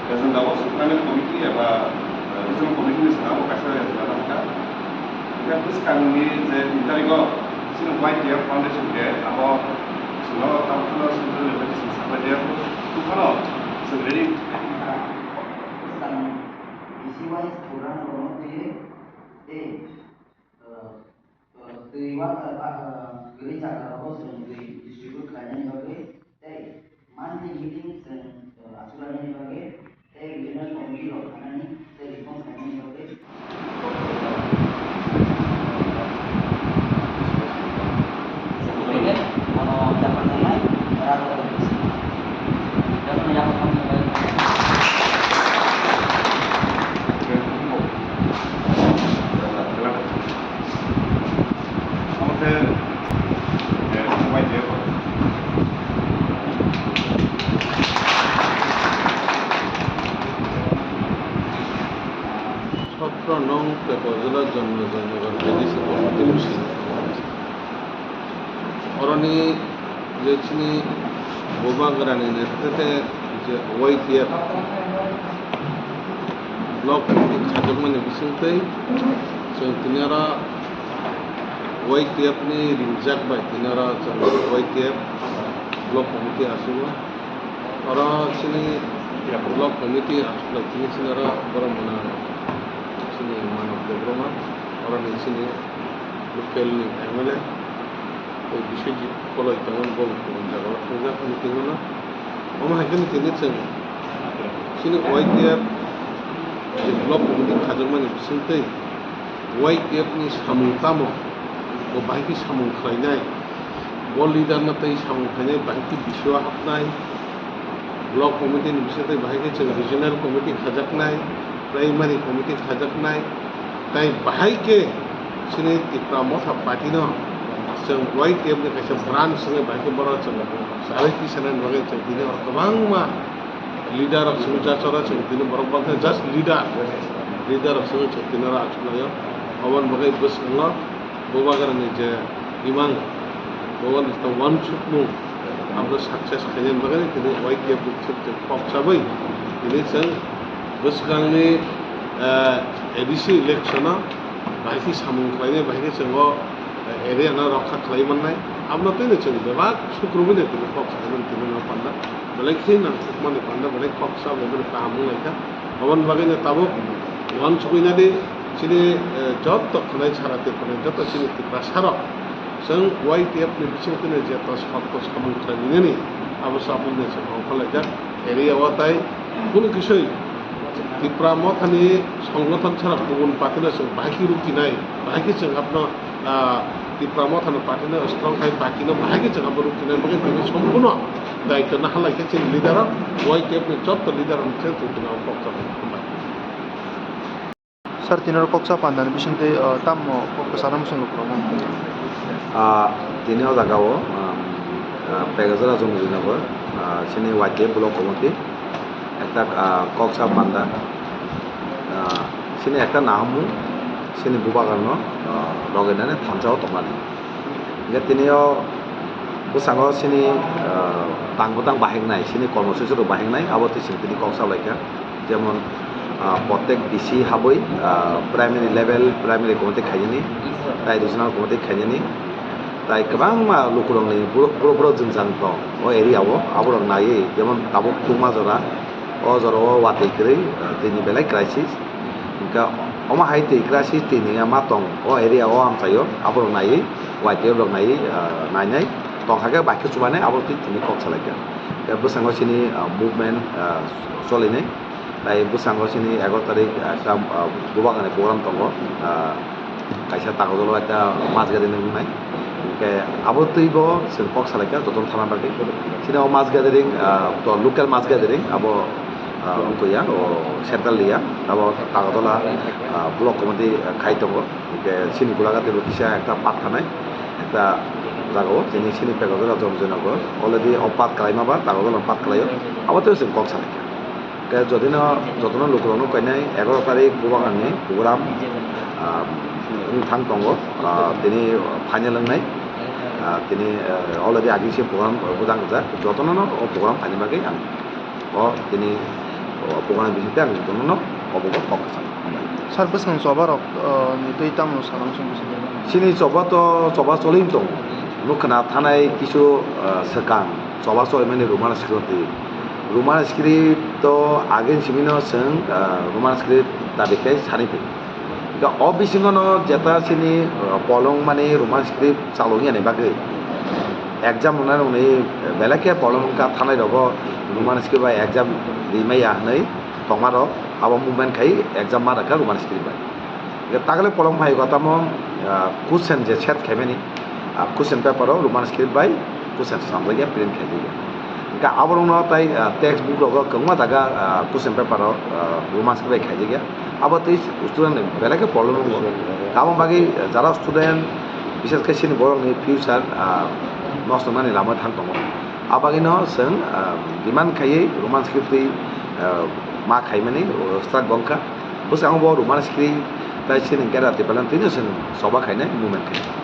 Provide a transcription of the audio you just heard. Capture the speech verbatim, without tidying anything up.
Chwng tabuk Supreme Committee eba, eh, Regional Committee ni swnamo kaisa chwla nangkha. Hwnkhe bwskangni je tin tarikh o chini Y T F Foundation Day, abo chwngno tabukno Central Level ni chwng sapai de, buphano chwng ready. Bwskang B C Y program rokno twiwi tei, eh, Twi wa, ba, kwrwi jaga rogo chwng twi distribute khlainani bagwi tei monthly meeting chwng, uh, achuklanani bagwi tei regional committee rok khanani tei response khlainani bagwi. Bono yapharjaknai raja. Sotro nong Pepojala Janma Janagar Bedi Sekolah Division. Oroni je chini Bubagrani netrite je Y T F block committee khajakmani bisingtwi chwng tini oro Y T F ni ringjak bai tini oro chwng Y T F block committee asugo. Oro chini block committee asuklai tini chini oro borok mwnang chini Manav Debbarma, oroni chini local ni M L A, tei Biswajit Koloi tongo, bo kubun jagao thwngjak meeting o no. Omo hai kheno tini chwng chini Y T F je block committee khajakmani bisingtwi Y T F ni samung tamo, bo bahai khe samung khlainai, bo leader no tei samung khlainai, bahai khe bisio hapnai, block committee ni bisingtwi bahai khe chwng regional committee khajaknai, primary committee khajaknai, tei bahai khe chini Tipra Motha party no chwng Y T F ni kaisa branch wngwi bahai khe borok chwng charwi tisanani bagwi chwng tini oro kwbangma leader rok chwng jachora chwng tini borok bangkha just leader, leader rok chwng chwng tini oro achuk laio. Aboni bagwi bwskango Bubagrani je imang, bo uansukmung, abo success khainani bagwi tini Y T F ni bisingtwi kok chabwi tini chwng bwskangni, eh, A D C election o bahai khe samung khlainai, bahai khe chwng o, eh, area no rokha khlai mannai. Abono twi chwng bebak suk rwmani tini kok saimani tini no panda, belai khe nangkukmani panda, belai kok chabwi mani kaham wnglaikha. Aboni bagwino tabuk uansugwi nadi chini, eh, joto khwnai sara Tripura ni joto chini Tiprasa rok chwng Y T F ni bisingtwi no je to sokto samung khlainani abo saboni se ongkhorlaijak area o tai kunu kisui Tipra Mothani songgothon sara kubun party no chwng bahai khe rukhinai, bahai khe chwng abono, ah, Tipra Mothani party no strong khai party no bahai khe chwng abo rukhinai bagwi tini sompurno daityo naharlai khe chini leader o Y T F ni joto leader rok chwng tini abo kok chabwi. Hambai. Sir, tini oro kok sa pandani bisingtwi, ah, tamo kok kwcharo mwsung rok rwmani? Ah, tini o jaga o, ah, ah, Pekajala Jomujinagar, ah, chini Y T F block committee ekta, ah, kok sa panda, ah, chini ekta nahamung chini Bubagrano, ah, loginani thansa o tongmani. Hingke tini o bwskango chini, ah, tang bwtang bahiknai, chini kormosuchi rok bahiknai, abo twi chwng tini kok sa lai kha. Jemon, ah, protek B C habwi, ah, primary level, primary committee khainani, tai regional committee khainani, tai kwbangma lukurokni borok, borok, borok jwngjal tong o area o, aborok naiwi, jemon tabuk Tungma jora, o jorao watwi kwrwi, ah, tini belai crisis. Hingke omo hai twi crisis twi nungya ma tong o area o amchaio, aborok naiwi, Y T F rok naiwi, ah, nainai tongkha khe bai khe chubainai abo twi tini kok salaikha. Hingke bwskango chini, ah, movement, ah, cholinai. Tai bwskango chini egaroh tarik, ah, ekta, ah, Bubagrani program tongo, ah, kaisa Takarjala ekta mass gathering wngnai. Hingke abo twi bo chwng kok salaikha jotono thana bagwi. Chini o mass gathering, ah, to local mass gathering abo, ah, wngkha ya, o central ya, abo Takarjala, ah, block committee, ah, khai tongo. Hingke chini gulaga teibo kisa ekta patthanai, ekta jagao, chini, chini Pekajala Jomujinagar already o path kalaima ba, Takarjala path kalaio, abo teibo chwng kok salaikha. Hingke jodino, jotono lukurokno koinai egaroh tarik Bubagrani program, ah, wngthang tongo, ah, tini final wngnai, ah, tini, ah, already agini se program bwdang rijak, jotono no o program phaini bagwi ang o tini Bukhana bising tei ang jotono kobogo kok kwchang. Sir, bwswng choba rok, uh, ni twi tamo salang song bisi dai? Chini choba to choba choli tong. Nukhna thanai kisu, uh, swkang choba choli mani Roman script. Roman script to agin simino chwng, uh, Roman script dabi khai sani phi. Ga o bisingo no jeta chini, uh, polong mani Roman script chalogya ni bagwi. Exam rwna rwngni belai khe problem wngkha, thanai rogo Roman script bai exam rimaya hwnwi tongma rok abo movement khai exam ma rwkha Roman script bai. Hingkhe takle problem phai kha tamo, ah, question je set khaimani, ah, question paper o Roman script bai question samjakya print khaijakya. Hingkhe aborokno tai, ah, text book rogo kwbangma jaga, ah, question paper o, ah, Roman script bai khaijakya. Abo tei student ni belai khe problem wngo. Abo bagwi jara student, bises khe chini borokni future, ah, nosto wngnani lama thang tongo. Abagwino chwng, ah, demand khaiwi Roman script twi, ah, ma khaimani, oh, start bo wngkha. Bwskango bo Roman script tai chini Greater Tipraland twino chwng choba khainai movement khainai.